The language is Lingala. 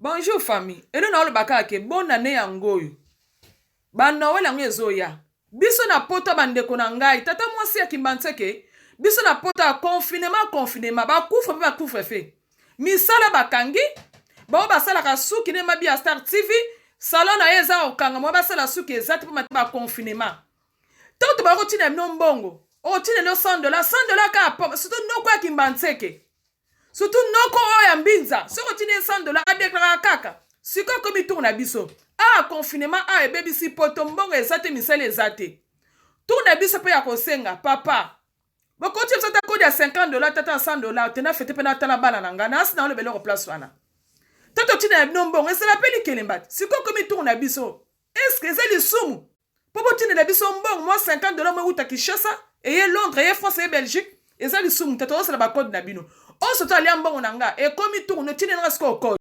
Bonjour famille, elo na oloba kaka ke bonne année yango oyo. Ba Noël yango ezoya. Biso na poto ba ndeko na ngai, tata mwasi ya Kimbanseke, biso na poto ya confinement confinement, ba couvre pe ba couvre feu. Misala bakangi, bao basalaka suki ne mabi ya Star TV, salon na ye eza kokanga, mwa basala suki eza te mpo ba confinement. Tango tobaka kotinda bino mbongo, okotinda 100 $, 100 $ kaka pamba, surtout noko ya Kimbanseke. Surtout noko oyo ya mbinza, soki otindi ye 100 $, adeklaraka kaka. Sikoyo ekomi tour na biso. Ah, confinement ah ebebisi poto, mbongo eza te, misala eza te. Tour na biso mpe ya kosenga, papa. Bokoti biso ata kode ya 50 $, tata ya 100 $, te na fete mpe natala bana na ngai, nasi na oloba eloko place wana. Toto otinda na bino mbongo, ezala mpe likelemba te. Sikoyo ekomi tour na biso. Est-ce que eza lisumu? Po botindela biso mbongo mwa 50 $ mo euta Kinshasa, eye Londres, eye France, eye Belgique, eza lisumu te, tozosala ba code na bino. Oyo soto alia mbongo na nga, ekomi tour no tindela nga sikoyo code.